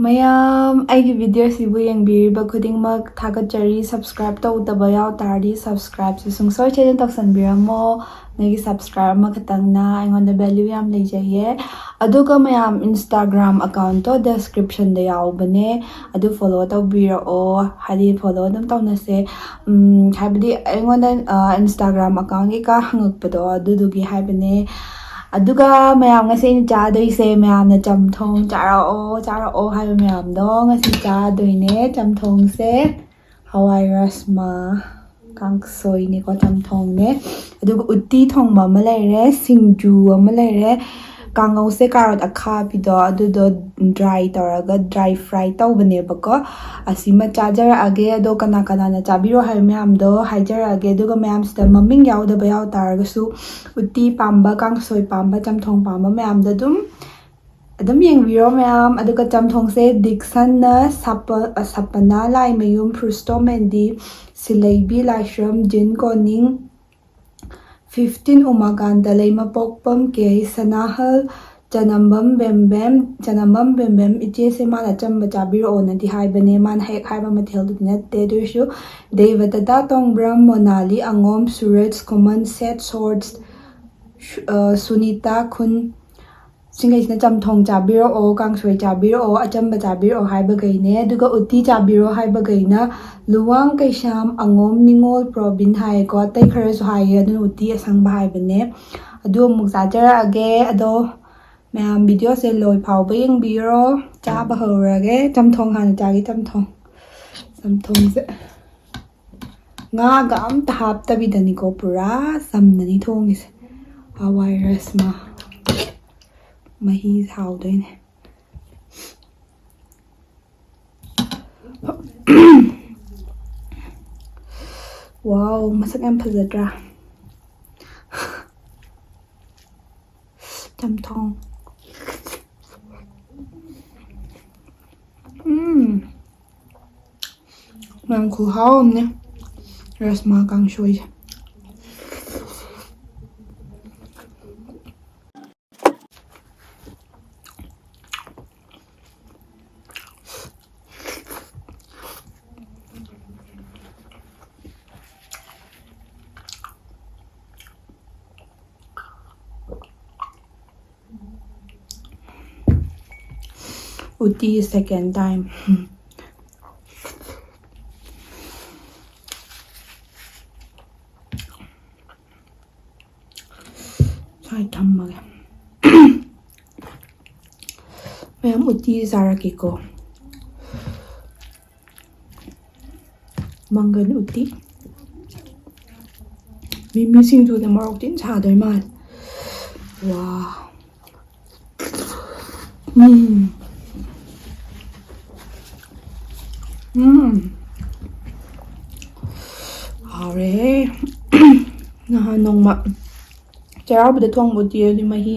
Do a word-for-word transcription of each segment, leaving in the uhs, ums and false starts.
ꯃꯌꯥꯝ, ꯑꯩꯒꯤ ꯚꯤꯗꯤꯑꯣꯁꯤꯕꯨ ꯌꯦꯡꯕꯤꯔꯤꯕ ꯈꯨꯗꯤꯡꯃꯛ ꯊꯥꯒꯠꯆꯔꯤ꯫ Subscribe ꯇꯧꯗꯕ ꯌꯥꯎ ꯇꯥꯔꯗꯤ subscribeꯁꯨ ꯁꯨꯡꯁꯣꯏ ꯁꯣꯏꯗꯅ ꯇꯧꯁꯟꯕꯤꯔꯝꯃꯣ꯫ ꯅꯣꯏꯒꯤ subscribe ꯑꯃꯈꯛꯇꯪꯅ ꯑꯩꯉꯣꯟꯗ value ꯌꯥꯝ ꯂꯩꯖꯩꯌꯦ꯫ ꯑꯗꯨꯒ ꯃꯌꯥꯝ, Instagram accountꯇꯣ descriptionꯗ ꯌꯥꯎꯕꯅꯦ, ꯑꯗꯨ follow ꯇꯧꯕꯤꯔꯛꯑꯣ, ꯍꯥꯏꯗꯤ follow ꯑꯗꯨꯝ ꯇꯧꯅꯁꯦ꯫ ꯎꯝ, ꯍꯥꯏꯕꯗꯤ ꯑꯩꯉꯣꯟꯗ, ꯑ, Instagram accountꯀꯤ ꯀꯥ ꯍꯪꯉꯛꯄꯗꯣ, ꯑꯗꯨꯗꯨꯒꯤ ꯍꯥꯏꯕꯅꯦ꯫ ꯑꯗꯨꯒ ꯃꯌꯥꯝ, ꯉꯁꯤ ꯑꯩꯅ ꯆꯥꯗꯣꯏꯁꯦ, ꯃꯌꯥꯝꯅ ꯆꯝꯊꯣꯡ ꯆꯥꯔꯛꯑꯣ, ꯆꯥꯔꯛꯑꯣ ꯍꯥꯏꯕ ꯃꯌꯥꯝꯗꯣ ꯉꯁꯤ ꯆꯥꯗꯣꯏꯅꯦ꯫ ꯆꯝꯊꯣꯡꯁꯦ ꯍꯋꯥꯏ ꯔꯥꯁꯃꯥ ꯀꯥꯡꯁꯣꯏꯅꯦꯀꯣ, ꯆꯝꯊꯣꯡꯅꯦ꯫ ꯑꯗꯨꯒ ꯎꯇꯤ ꯊꯣꯡꯕ ꯑꯃ ꯂꯩꯔꯦ, ꯁꯤꯡꯖꯨ ꯑꯃ ꯂꯩꯔꯦ, ꯀꯥꯡꯉꯧꯁꯦ carrot ꯑꯈꯥꯕꯤꯗꯣ, ꯑꯗꯨꯗꯣ dry ꯇꯧꯔꯒ dry fry ꯇꯧꯕꯅꯦꯕꯀꯣ꯫ ꯑꯁꯤꯃ ꯆꯥꯖꯔꯛꯑꯒꯦ꯫ ꯑꯗꯣ ꯀꯅꯥ ꯀꯅꯥꯅ ꯆꯥꯕꯤꯔꯣ ꯍꯥꯏꯕ ꯃꯌꯥꯝꯗꯣ ꯍꯥꯏꯖꯔꯛꯑꯒꯦ꯫ ꯑꯗꯨꯒ ꯃꯌꯥꯝꯁꯤꯗ ꯃꯃꯤꯡ ꯌꯥꯎꯗꯕ ꯌꯥꯎ ꯇꯥꯔꯒꯁꯨ, ꯎꯇꯤ ꯄꯥꯝꯕ, ꯀꯥꯡꯁꯣꯏ ꯄꯥꯝꯕ, ꯆꯝꯊꯣꯡ ꯄꯥꯝꯕ ꯃꯌꯥꯝꯗꯣ ꯑꯗꯨꯝ, ꯑꯗꯨꯝ ꯌꯦꯡꯕꯤꯔꯣ ꯃꯌꯥꯝ꯫ ꯑꯗꯨꯒ ꯆꯝꯊꯣꯡꯁꯦ ꯗꯤꯛꯁꯟꯅ, ꯁꯄ-, ꯁꯄꯅꯥ ꯂꯥꯏꯃꯌꯨꯝ, ꯐ꯭ꯔꯨꯁꯇꯣ ꯃꯦꯟꯗꯤ, ꯁꯤꯂꯩꯕꯤ ꯂꯥꯏꯁ꯭ꯔꯝ, ꯖꯤꯟ ꯀꯣꯅꯤꯡ, fifteen ꯎꯃꯥꯀꯥꯟꯇ ꯂꯩꯃꯄꯣꯛꯄꯝ, ꯀꯦ ꯑꯩ ꯁꯅꯥꯍꯜ, ꯆꯅꯝꯕꯝ ꯕꯦꯝꯕꯦꯝ, ꯆꯅꯝꯕꯝ ꯕꯦꯝꯕꯦꯝ ꯏꯆꯦꯁꯦ ꯃꯥꯅ ꯑꯆꯝꯕ ꯆꯥꯕꯤꯔꯛꯑꯣꯅꯗꯤ ꯍꯥꯏꯕꯅꯦ꯫ ꯃꯥꯅ ꯍꯦꯛ ꯍꯥꯏꯕ ꯃꯊꯦꯜꯗꯨꯗꯤ ꯅꯠꯇꯦ꯫ ꯑꯗꯨ ꯑꯣꯏꯔꯁꯨ ꯗꯦꯕꯗꯇꯥ ꯇꯣꯡꯕ꯭ꯔꯝ, ꯃꯣꯅꯥꯂꯤ ꯑꯉꯣꯝ, ꯁꯨꯔꯖ ꯈꯨꯃꯟ, ꯁꯦꯠ ꯁꯣꯔꯠꯁ, ꯁꯨ-, ꯑ, ꯁꯨꯅꯤꯇꯥ ꯈꯨꯟ, ꯁꯤꯡꯈꯩꯁꯤꯅ ꯆꯝꯊꯣꯡ ꯆꯥꯕꯤꯔꯛꯑꯣ, ꯀꯥꯡꯁꯣꯏ ꯆꯥꯕꯤꯔꯛꯑꯣ, ꯑꯆꯝꯕ ꯆꯥꯕꯤꯔꯛꯑꯣ ꯍꯥꯏꯕꯈꯩꯅꯦ꯫ ꯑꯗꯨꯒ ꯎꯇꯤ ꯆꯥꯕꯤꯔꯛꯑꯣ ꯍꯥꯏꯕꯈꯩꯅ ꯂꯨꯋꯥꯡ ꯀꯩꯁꯥꯝ, ꯑꯉꯣꯝ ꯅꯤꯉꯣꯜ, ꯄ꯭ꯔꯣꯕꯤꯟ ꯍꯥꯏꯌꯦꯀꯣ꯫ ꯑꯇꯩ ꯈꯔꯁꯨ ꯍꯥꯏꯌꯦ, ꯑꯗꯨꯅ ꯎꯇꯤ ꯑꯁꯪꯕ ꯍꯥꯏꯕꯅꯦ꯫ ꯑꯗꯨ ꯑꯃꯨꯛ ꯆꯥꯖꯔꯛꯑꯒꯦ꯫ ꯑꯗꯣ ꯃꯌꯥꯝ, ꯚꯤꯗꯤꯑꯣꯁꯦ ꯂꯣꯏ ꯐꯥꯎꯕ ꯌꯦꯡꯕꯤꯔꯣ꯫ ꯆꯥꯕ ꯍꯧꯔꯒꯦ꯫ ꯆꯝꯊꯣꯡ ꯍꯥꯟꯅ ꯆꯥꯒꯦ, ꯆꯝꯊꯣꯡ꯫ ꯆꯝꯊꯣꯡꯁꯦ ꯉꯥꯒ ꯑꯝꯇ ꯍꯥꯞꯇꯕꯤꯗꯅꯤꯀꯣ, ꯄꯨꯔꯥ ꯆꯝꯅꯅꯤ ꯊꯣꯡꯉꯤꯁꯦ꯫ ꯍꯋꯥꯏ ꯔꯥꯁꯃꯥ ꯃꯍꯤ ꯁꯥꯎꯗꯣꯏꯅꯦ꯫ Wow, ꯃꯁꯛ ꯌꯥꯝ ꯐꯖꯗ꯭ꯔꯥ? ꯆꯝꯊꯣꯡ꯫ ꯎꯝ꯫ ꯌꯥꯝ ꯈꯨꯍꯥꯎ ꯑꯃꯅꯦ ꯔꯥꯁꯃꯥ ꯀꯥꯡꯁꯣꯏꯁꯦ꯫ ꯎꯇꯤ second time꯫ ꯁ꯭ꯋꯥꯏ ꯊꯝꯃꯒꯦ꯫ ꯃꯌꯥꯝ ꯎꯇꯤ ꯆꯥꯔꯛꯀꯦꯀꯣ꯫ ꯃꯪꯒꯟ ꯎꯇꯤ꯫ ꯃꯤꯃꯤ ꯁꯤꯡꯖꯨꯗ ꯃꯣꯔꯣꯛ ꯊꯤꯅ ꯁꯥꯗꯣꯏ ꯃꯥꯜꯂꯦ꯫ ꯋꯥ꯫ ꯎꯝ꯫ ꯎꯝ꯫ ꯍꯥꯎꯔꯦꯍꯦ꯫ ꯅꯍꯥꯟ ꯅꯣꯡꯃ ꯆꯩꯔꯥꯎꯕꯗ ꯊꯣꯡꯕ ꯎꯇꯤ ꯑꯗꯨꯗꯤ ꯃꯍꯤ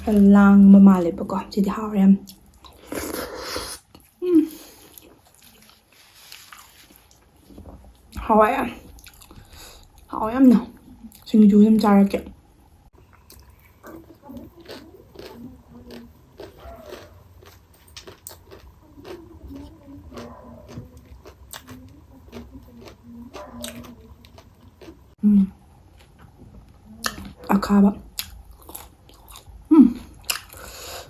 ꯈꯔ ꯂꯥꯡꯕ ꯃꯥꯜꯂꯦꯕꯀꯣ꯫ ꯁꯤꯗꯤ ꯍꯥꯎꯔꯦ ꯌꯥꯝ꯫ ꯎꯝ꯫ ꯍꯥꯎꯋꯦ꯫ ꯍꯥꯎꯋꯦ ꯌꯥꯝꯅ꯫ ꯁꯤꯡꯖꯨ ꯑꯗꯨꯝ ꯆꯥꯔꯛꯀꯦ꯫ ꯎꯝ꯫ ꯑꯈꯥꯕ꯫ ꯎꯝ꯫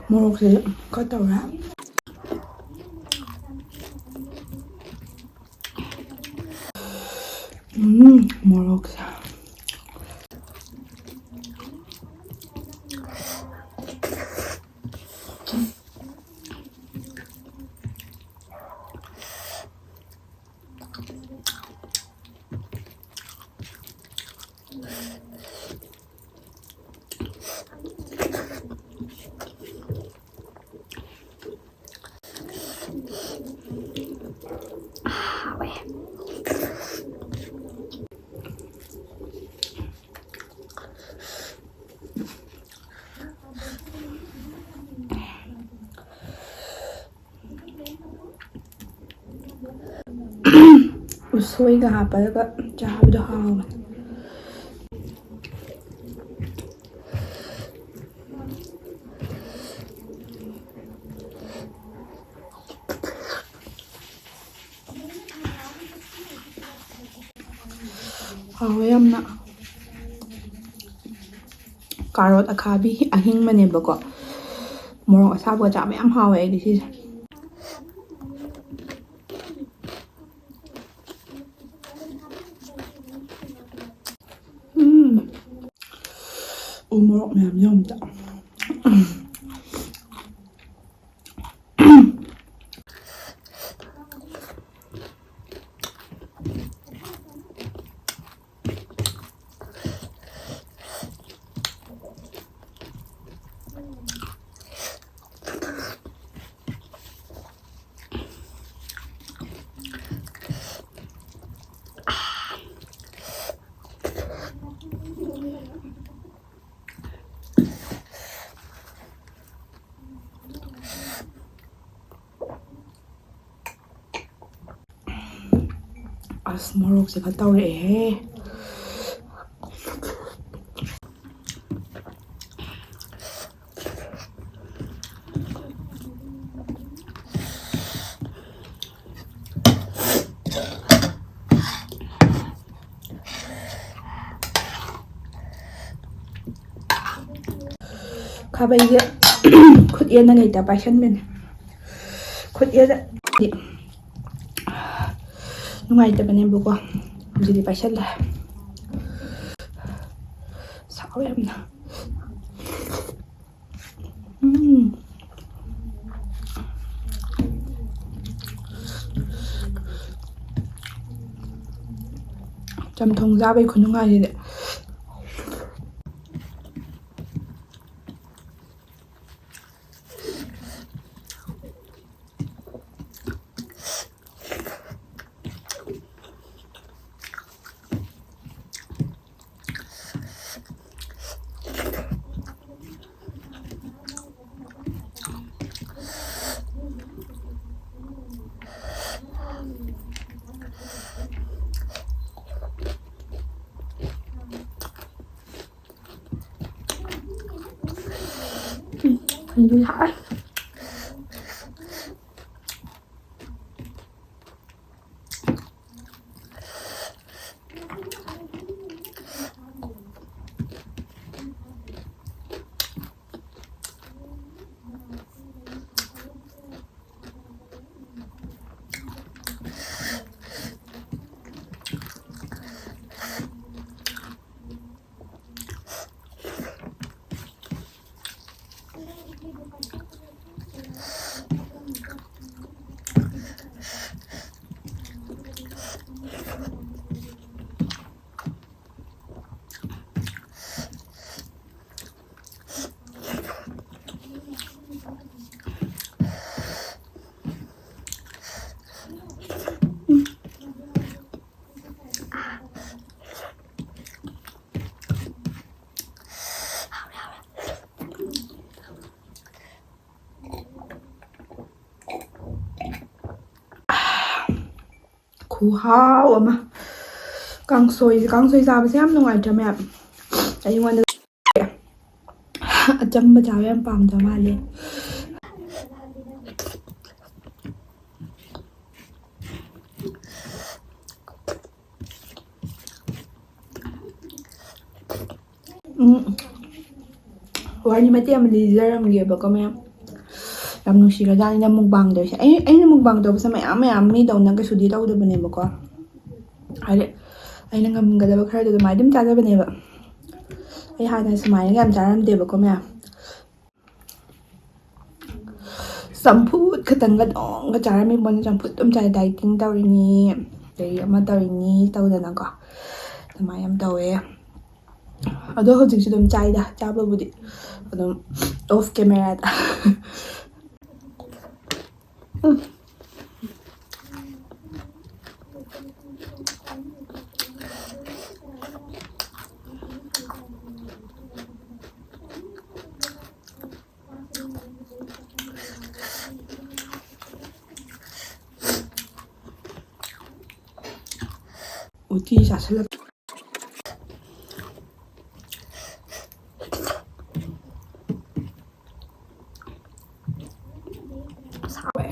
ꯃꯣꯔꯣꯛꯁꯦ ꯈꯔ ꯇꯧꯔꯦ꯫ ꯎꯝ, ꯃꯣꯔꯣꯛꯁꯦ꯫ ꯍꯥꯎꯋꯦ꯫ ꯎꯁꯣꯏꯒ ꯍꯥꯞꯄꯒ ꯆꯥꯕꯗꯣ ꯍꯥꯎꯕꯅꯦ꯫ ꯍꯥꯎꯋꯦ ꯌꯥꯝꯅ꯫ ꯀꯥꯔꯣꯠ ꯑꯈꯥꯕꯤ ꯑꯍꯤꯡꯕꯅꯦꯕꯀꯣ꯫ ꯃꯣꯔꯣꯛ ꯑꯁꯥꯕꯒ ꯆꯥꯕ ꯌꯥꯝ ꯍꯥꯎꯋꯦ ꯑꯩꯗꯤ ꯁꯤꯁꯦ꯫ ꯃꯣꯔꯣꯛ ꯃꯌꯥꯝꯁꯦ ꯑꯝꯇ꯫ ꯑꯁ, ꯃꯣꯔꯣꯛꯁꯦ ꯈꯔ ꯇꯧꯔꯛꯑꯦꯍꯦ꯫ ꯈꯥꯕꯩꯁꯦ ꯈꯨꯠ ꯌꯦꯠꯅ ꯍꯦꯛꯇ ꯄꯥꯏꯁꯟꯕꯅꯦ꯫ ꯈꯨꯠ ꯌꯦꯠꯅ ꯅꯨꯡꯉꯥꯏꯇꯕꯅꯦꯕꯀꯣ꯫ ꯍꯧꯖꯤꯛꯇꯤ ꯄꯥꯏꯁꯜꯂꯦ꯫ ꯁꯥꯎꯋꯦ ꯌꯥꯝꯅ꯫ ꯎꯝ꯫ ꯆꯝꯊꯣꯡ ꯆꯥꯕꯩ ꯈꯨꯅꯨꯡꯉꯥꯏꯁꯤꯗꯤ꯫ ꯈꯨꯍꯥꯎ ꯑꯃ꯫ ꯀꯥꯡꯁꯣꯏꯁꯦ, ꯀꯥꯡꯁꯣꯏ ꯆꯥꯕꯁꯦ ꯌꯥꯝ ꯅꯨꯡꯉꯥꯏꯇ꯭ꯔꯥ ꯃꯌꯥꯝ? ꯑꯩꯉꯣꯟꯗ ꯑꯆꯝꯕ ꯆꯥꯕ ꯌꯥꯝ ꯄꯥꯝꯖ ꯃꯥꯜꯂꯦ꯫ ꯎꯝ꯫ ꯋꯥꯔꯤ ꯃꯇꯦꯛ ꯑꯃ ꯂꯤꯖꯔꯝꯒꯦꯕꯀꯣ ꯃꯌꯥꯝ꯫ ꯌꯥꯝ ꯅꯨꯡꯁꯤꯈ꯭ꯔꯖꯥꯠꯅꯤꯗ mukbang ꯇꯧꯔꯤꯁꯦ꯫ ꯑꯩ, ꯑꯩꯅ mukbang ꯇꯧꯕꯁꯦ ꯃꯌꯥꯝ ꯃꯌꯥꯝ ꯃꯤꯗꯧꯅ ꯀꯩꯁꯨꯗꯤ ꯇꯧꯗꯕꯅꯦꯕꯀꯣ꯫ ꯍꯥꯏꯗꯤ ꯑꯩꯅ ꯉꯝꯒꯗꯕ ꯈꯔꯗꯣ ꯑꯗꯨꯃꯥꯏꯅ ꯑꯗꯨꯝ ꯆꯥꯖꯕꯅꯦꯕ꯫ ꯑꯩ ꯍꯥꯟꯅ ꯁꯨꯃꯥꯏꯅꯒ ꯌꯥꯝ ꯆꯥꯔꯝꯗꯦꯕꯀꯣ ꯃꯌꯥꯝ꯫ ꯆꯝꯐꯨꯠ ꯈꯛꯇꯪꯒ ꯗꯣꯡꯒ ꯆꯥꯔꯝꯃꯤ ꯄꯣꯠꯅꯤ꯫ ꯆꯝꯐꯨꯠ ꯑꯗꯨꯝ ꯆꯥꯏ, dieting ꯇꯧꯔꯤꯅꯤ, ꯑꯗꯩ ꯑꯃ ꯇꯧꯔꯤꯅꯤ ꯇꯧꯗꯅꯀꯣ, ꯑꯗꯨꯃꯥꯏꯅ ꯌꯥꯝ ꯇꯧꯋꯦ꯫ ꯑꯗꯣ ꯍꯧꯖꯤꯛꯁꯨ ꯑꯗꯨꯝ ꯆꯥꯏꯗ, ꯆꯥꯕꯕꯨꯗꯤ ꯑꯗꯨꯝ off camera ꯗ꯫ ꯎꯝ꯫ ꯎꯇꯤ ꯆꯥꯁꯤꯜꯂꯛ꯫ ꯁꯥꯎꯋꯦ꯫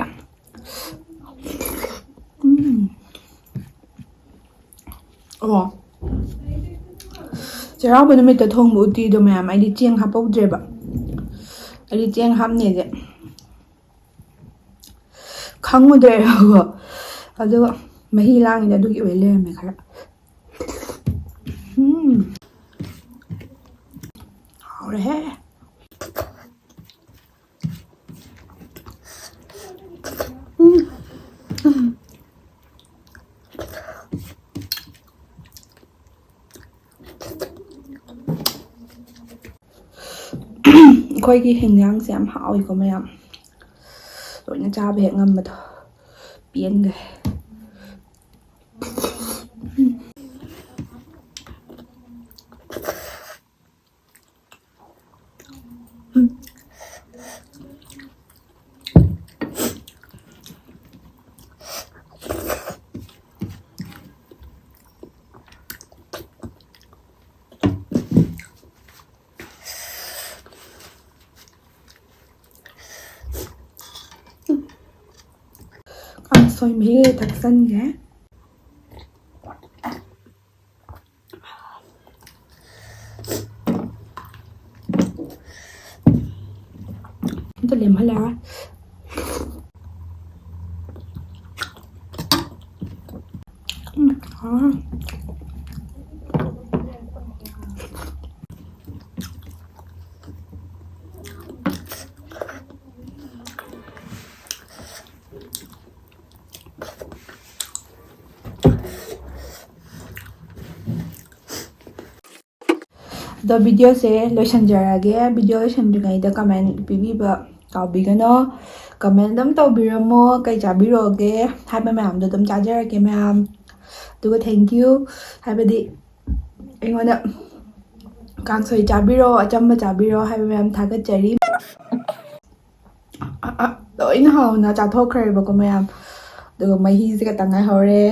ꯎꯝ꯫ ꯑꯣ꯫ ꯆꯩꯔꯥꯎꯕ ꯅꯨꯃꯤꯠꯇ ꯊꯣꯡꯕ ꯎꯇꯤꯗꯣ ꯃꯌꯥꯝ, ꯑꯩꯗꯤ ꯆꯦꯡ ꯍꯥꯞꯄꯧꯗ꯭ꯔꯦꯕ꯫ ꯑꯩꯗꯤ ꯆꯦꯡ ꯍꯥꯞꯅꯦꯁꯦ ꯈꯪꯉꯨꯗ꯭ꯔꯦꯕꯀꯣ꯫ ꯑꯗꯨꯒ ꯃꯍꯤ ꯂꯥꯡꯉꯤꯗ ꯑꯗꯨꯒꯤ ꯑꯣꯏ ꯂꯩꯔꯝꯃꯦ ꯈꯔ꯫ ꯎꯝ꯫ ꯍꯥꯎꯔꯦꯍꯦ꯫ ꯎꯝ꯫ ꯑꯩꯈꯣꯏꯒꯤ ꯍꯤꯟꯖꯥꯡꯁꯦ ꯌꯥꯝ ꯍꯥꯎꯋꯤꯀꯣ ꯃꯌꯥꯝ꯫ ꯂꯣꯏꯅ ꯆꯥꯕ ꯍꯦꯛ ꯉꯝꯕꯗꯣ꯫ ꯄꯦꯟꯈ꯭ꯔꯦ꯫ ꯁꯣꯏ ꯃꯍꯤ ꯊꯛꯆꯟꯒꯦ꯫ ꯑꯝꯇ ꯂꯦꯝꯍꯜꯂꯔꯣꯏ꯫ ꯎꯝ, ꯍꯥꯎꯔꯦ꯫ ꯑꯗꯣ videoꯁꯦ ꯂꯣꯏꯁꯤꯟꯖꯔꯒꯦ꯫ Video ꯂꯣꯏꯁꯤꯟꯗ꯭ꯔꯤꯉꯩꯗ comment ꯄꯤꯕꯤꯕ ꯀꯥꯎꯕꯤꯒꯅꯣ꯫ Comment ꯑꯗꯨꯝ ꯇꯧꯕꯤꯔꯝꯃꯣ, ꯀꯩ ꯆꯥꯕꯤꯔꯛꯑꯣꯒꯦ ꯍꯥꯏꯕ ꯃꯌꯥꯝꯗꯣ ꯑꯗꯨꯝ ꯆꯥꯖꯔꯛꯀꯦ ꯃꯌꯥꯝ꯫ ꯑꯗꯨꯒ thank you, ꯍꯥꯏꯕꯗꯤ ꯑꯩꯉꯣꯟꯗ ꯀꯥꯡꯁꯣꯏ ꯆꯥꯕꯤꯔꯣ, ꯑꯆꯝꯕ ꯆꯥꯕꯤꯔꯣ ꯍꯥꯏꯕ ꯃꯌꯥꯝ ꯊꯥꯒꯠꯆꯔꯤ꯫ ꯑ, ꯑ, ꯂꯣꯏꯅ ꯍꯥꯎꯅ ꯆꯥꯊꯣꯛꯈ꯭ꯔꯦꯕꯀꯣ ꯃꯌꯥꯝ꯫ ꯑꯗꯨꯒ ꯃꯍꯤꯁꯦ ꯈꯛꯇꯪ ꯉꯥꯏꯍꯧꯔꯦ꯫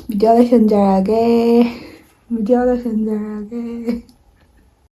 Video ꯂꯣꯏꯁꯤꯟꯖꯔꯒꯦ꯫ Video ꯂꯣꯏꯁꯤꯟꯖꯔꯒꯦ꯫